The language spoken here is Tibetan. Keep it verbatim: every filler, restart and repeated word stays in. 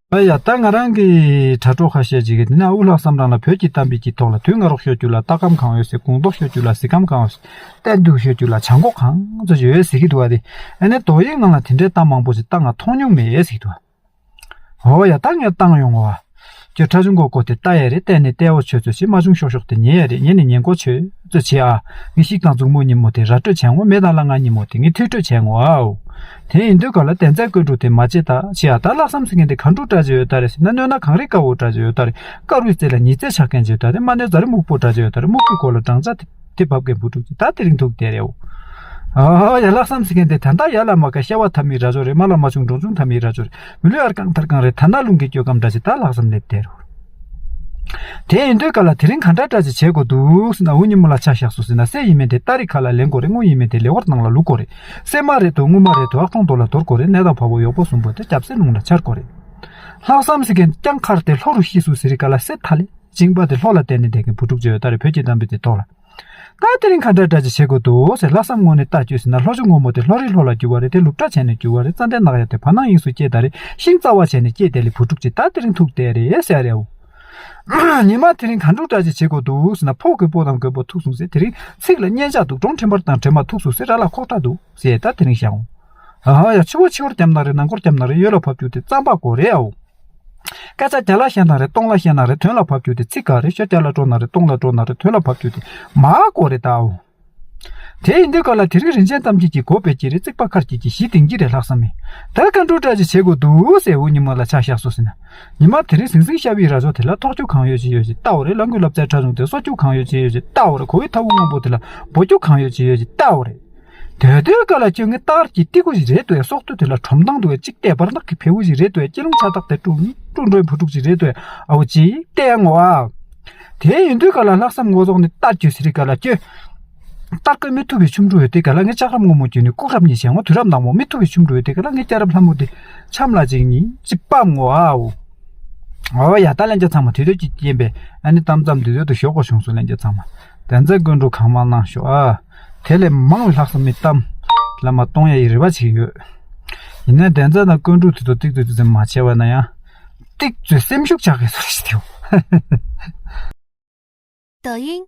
ཨ་ཡ། ད་ང་རང་གི་དྲ་གྲོགས་ཁ་ཤས་ཅིག་གིས་དེ་ན་དབུ་ལྷག་བསམ་རང་ལ་བོད་ཀྱི་གཏམ་དཔེ་གྱི་ཐོག་ལ་དུས་ང་རོགས་ཤོད་རྒྱུ་ལ་རྟ་སྒམ་གང་ཡོད་ཟེར། དགུང་ཐོག་ཤོད་རྒྱུ་ལ་གཟིག་སྒམ་གང་ཡོད་ཟེར། གཏན་དུ་ཤོད་རྒྱུ་ལ་བྱང་ཁོག་གང་ཚོ་ཡོད་ཟེར་གྱི་འདུག་བ། དེ་ཨ་ནི་དོགས་ཡིག་ནང་ལ་དེ་འདྲའི་གཏམ་མང་པོ་ཞིག་ད་ང་མཐོང་མྱོང་མེད་ཟེར་གྱི་འདུག་བ། ཨོ་ཡ། ད་ངས་བཏང་ཡོང་བ། ཁྱོད་ཁྲ་ཆུང་གོ་གོ་དེ་ལྟ་ཡ་རེད། བལྟས་ནས་བལྟས་འོ་ཆོད་ཚོད་བྱེད། མ་བྱུང་ཤོག་ཤོག་དེ་ཉན་ཡ་རེད། ཉན་ནས་ཉན་གོ་ཆོད་ཚོད་བྱེད་ཨ། ངས་ཤིག་དང་མཛུག་མོ་ཉིན་མོ་དེ་ར་སྤྲོད་བྱས་ངོ་། མེ་དང་ལྷ་ང་ཉིན་མོ་དེ་ངས་ཐོས་སྤྲོད་བྱས་ངོ་ཨའོ། དེ་ཡིན་དུས་ག་ལ་བདེན་ཚད་བཀོད་འགྲོ་དེ་མ་བྱེད་ད་བྱེད་ཨ། ད་ལྷག་བསམ་ཟེར་མཁན་དེ་ག་འགྲོ་འདྲ་ཅིག་ཡོད་ད་རེད་ཟེར་ན། གནོད་ན་གངས་རི་དཀར་པོ་འདྲ་ཅིག་ཡོད་ད་རེད། དཀར་བོའི་རྩེ་ལ་ཉི་ཚེ་ཆགས་མཁན་ཅིག་ཡོད་ད་རེད། མ་གནོད་རྫ་རི་སྨུག་པོ་འདྲ་ཅིག་ཡོད་ད་རེད། སྨུག་པོའི་མགོ་ལ་སྦྲང་ཆ་དེ་དེ་བབས་མཁན་བུ་ཕྲུག་ཅིག་ད་དེ་རིང་ཐུག་བསྡད་རེད་ཨོ། ཨ་ཡ། ལྷག་བསམ་ཟེར་མཁན་དེ་ད་ལྟ་ཡ་ལ་མ་དགའ་ཤ་བ་ཐ་མའི་རྭ་ཅོ་རེད། མ་ལ་མ་བྱུང་འབྲོང་ཆུང་ཐ་མའི་རྭ་ཅོ་རེད། མི་ལུས་ཨར་རྐང་ཐར་རྐང་རེད། ད་ན་རླུང་གིས་སྐྱོ་སྐམ་འདྲ་ཅིག་ད་ལྷག་བསམ་སླེབས་བསྡད་རོ། དེ་ཡིན་དུས་ག་ལ་དེ་རིང་ག་འདྲ་འདྲ་ཅིག་བྱེད་དགོས་འདུག་ཟེར་ན། འུ་ཉིན་མོ་ལ་ཆ་བཞག་སོང་ཟེར་ན། གསེར་ཡིན་མིན་དེ་སྟ་རི་ཁ་ལ་ལེན་དགོས་རེད། དངུལ་ཡིན་མིན་དེ་ལེ་དབར་ནང་ལ་བླུག་དགོས་རེད། གསེར་མ་རེད་དོ་དངུལ་མ་རེད་དོ་ཨག་སྟོང་དོ་ལ་དོར་དགོས་རེད། གནས་དང་བ་བོ་ཡོག་པོ་གསུམ་པོ་དེ་རྒྱབ་གསེར་ལུང་ལ་འཕྱར་དགོས་རེད། ལྷག་བསམ་ཟེར་མཁན་རྐྱང་ཁར་དེ་ལྷོ་རུ་ཤི་སོང་ཟེར་རི་ག་ལ་གསེར་ཐ་ལེ། གཅིན་པ་དེ་ལྷོ་ལ་བལྟས་ནས་བསྡད་མཁན་བུ་ཕྲུག་ཅིག་ཡོད་ད་རེད། བོད་ཀྱི་གཏམ་དཔེ་དེ་ཐོག་ལ། ད་དེ་རིང་ག་འདྲ་འདྲ་ཅིག་བྱེད་དགོས་འདུག་ཟེར། ལྷག་བསམ་ངོ་ནས་ལྟ་བཅོས་ཟེར་ན། ལྷོ་ཕྱོགས་སྔོན་མོ་དེ་ལྷོ་རི་ལྷོ་ལ་རྒྱུ་བ་རེད། དེ་ལུག་ཁྲ་བྱས་ནས་རྒྱུ་བ་རེད། ཙན་དན་ནག་ཡ་དེ་བར་སྣང་དབྱིངས་སུ་སྐྱེས་ད་རེད། ཤིང་རྩ་བ་བྱས་ནས་སྐྱེས་དེ་ལས་བུ་ཕྲུག་ཅིག་ད་དེ་རིང་ཐུག་བསྡད་རེད་ཟེར་རེད་འོ། ཉི་མ་དེ་རིང་ག་འགྲོ་འདྲ་ཅིག་བྱེད་དགོས་འདུག་ཟེར་ན། ཕོ་རྒོད་པོ་དང་རྒོད་པོ་ཐུག་སོང་ཟེར། དེ་རིང་ཚིག་ལ་སྙན་ཆ་འདུག་གྲོང་ཁྲེམ་བར་དང་གྲེ་མ་ཐུག་སོང་ཟེར། ར་ལ་ཁོག་ཁྲ་འདུག་ཟེར། ད་དེ་རིང་བཤད་འོང་། ཨ་ཡ། ཕྱི་བོ་ཕྱི་བོར་བརྒྱབ་ན་རེད། ནང་སྒོར་བརྒྱབ་ན་རེད། ཡོད་ལ་ཕབ་རྒྱུ་དེ་རྩམ་པ་དགོས་རེད་ཨའོ། སྐད་ཆ་རྒྱ་ལ་བཤད་ན་རེད། སྟོང་ལ་བཤད་ན་རེད། དོན་ལ་ཕབ་རྒྱུ་དེ་ཚིག་ག་རེད། ཤོ་རྒྱ་ལ་སྤྲོ་ན་རེད། སྟོང་ལ་སྤྲོ་ན་རེད། དོན་ལ་ཕབ་རྒྱུ་དེ་མ་དགོས་རེད་ད་ཨའོ། དེ་ཡིན་དུས་ག་ལ་དེ་རིང་རིན་ཆེན་གཏམ་རྒྱུད་ཀྱི་གོ་བེད་ཀྱི་རེད། རྩིག་པ་མཁར་སྐྱིད་ཀྱི་གཞི་དེང་གི་རེད། ལྷག་བསམ་མེད། ད་ག་འགྲོ་འདྲ་ཅིག་བྱེད་དགོས་འདུག་ཟེར། འུ་ཉི་མ་ལ་ཆ་བཞག་སོང་ཟེར་ན། ཉི་མ་དེ་རིང་ཟིང་ཟིང་ཤ་བའི་རྭ་ཅོ་དེ་ལ་ཐོག་ཆུ་གང་ཡོད་ཅི་ཡོད་ཅི་ལྟ་བ་རེད། ལ་འགུལ་ལབ་ཙེ་ཁྲ་ཆུང་དེ་སོ་ཆུ་གང་ཡོད་ཅི་ཡོད་ཅི་ལྟ་བ་རེད། གོ་བའི་ཐ་བུ་སྔོན་པོ་དེ་ལ་སྦོ་ཆུ་གང་ཡོད་ཅི་ཡོད་ཅི་ལྟ་བ་རེད། དེ་དུས་ག་ལ་ཁྱོད་ངའི་སྟག་གི་ཏི་ཀུ་ཞིག་རེད་འདུག་ཡ། སོག་ཏུ་དེ་ལ་ཁྲོམ་ཐང་འདུག་ཡ། གཅིག་བལྟས་བར་ནག་གི་བེའུ་ཞིག་རེད་འདུག་ཡ། སྐྱིལ་ལུང་ཆ་ཏག་དེ་ཀྲུང་ཀྲུང་འགྲོའི་བུ་ཕྲུག་ཅིག་རེད་འདུག་ཡ། ཨའོ་ཅིག་བལྟས་ཡ་ངོ་ཨ། དེ་ཡིན་དུས་ག་ལ་ལྷག་བསམ་ངོ་ཚོགས་ནས་རྟ་རྒྱུ་ཟེར་རི་ག་ལ་ཁྱོད། རྟ་རྐོས་མི་ཐུབ་པའི་ཆུམ་འགྲོ་ཡོད་དེ་ག་ལ་ངའི་ལྕགས་རམ་སྔོན་མོ་རྒྱུ་ནི་ལྐུགས་རབ་གཉིས་བྱས་ངོ་། དུས་རབ་ནག་མོ་མི་ཐུབ་པའི་ཆུམ་འགྲོ་ཡོད་དེ་ག་ལ་ངའི་སྐྱ་རབ་ལྷ་མོ་དེ་ཆམ་ལ་ཅིག་གཉིས་ཅིག་ཕབ་ངོ་ཨའོ། ཨོ་ཡ། ད་ལན་ཆ་ཚང་མ་དུས་དུས་ཀྱི་རྐྱེན་པས་ཨ་ནི་གཏམ་མཚམས་འདི་ཚོད་དུ་ཞོག་གོ་བྱུང་སོང་། ལན་ཆ་ཚང་མ་བདེན་རྫས་བཀོད་འགྲོ་གང་མང་གནང་ཤོག་ཨ། དེ་ལས་མང་བའི་ལྷག་བསམ་མི་གཏམ་ལ་མ་གཏོང་ཡ་ཡི་རེ་བ་བྱེད་ཀྱི་ཡོད། ཡིན་ནའི་བདེན་རྫས་དང་བཀོད་འགྲོ་དེ་ཚོ་ཏིག་ཏིག་ཙམ་མ་བྱས་པ་ན་ཡང་ཏིག་ཙམ་སེམས་ཤུགས་ཆག་གི་སོ་ཞིག་དེའོ། 抖音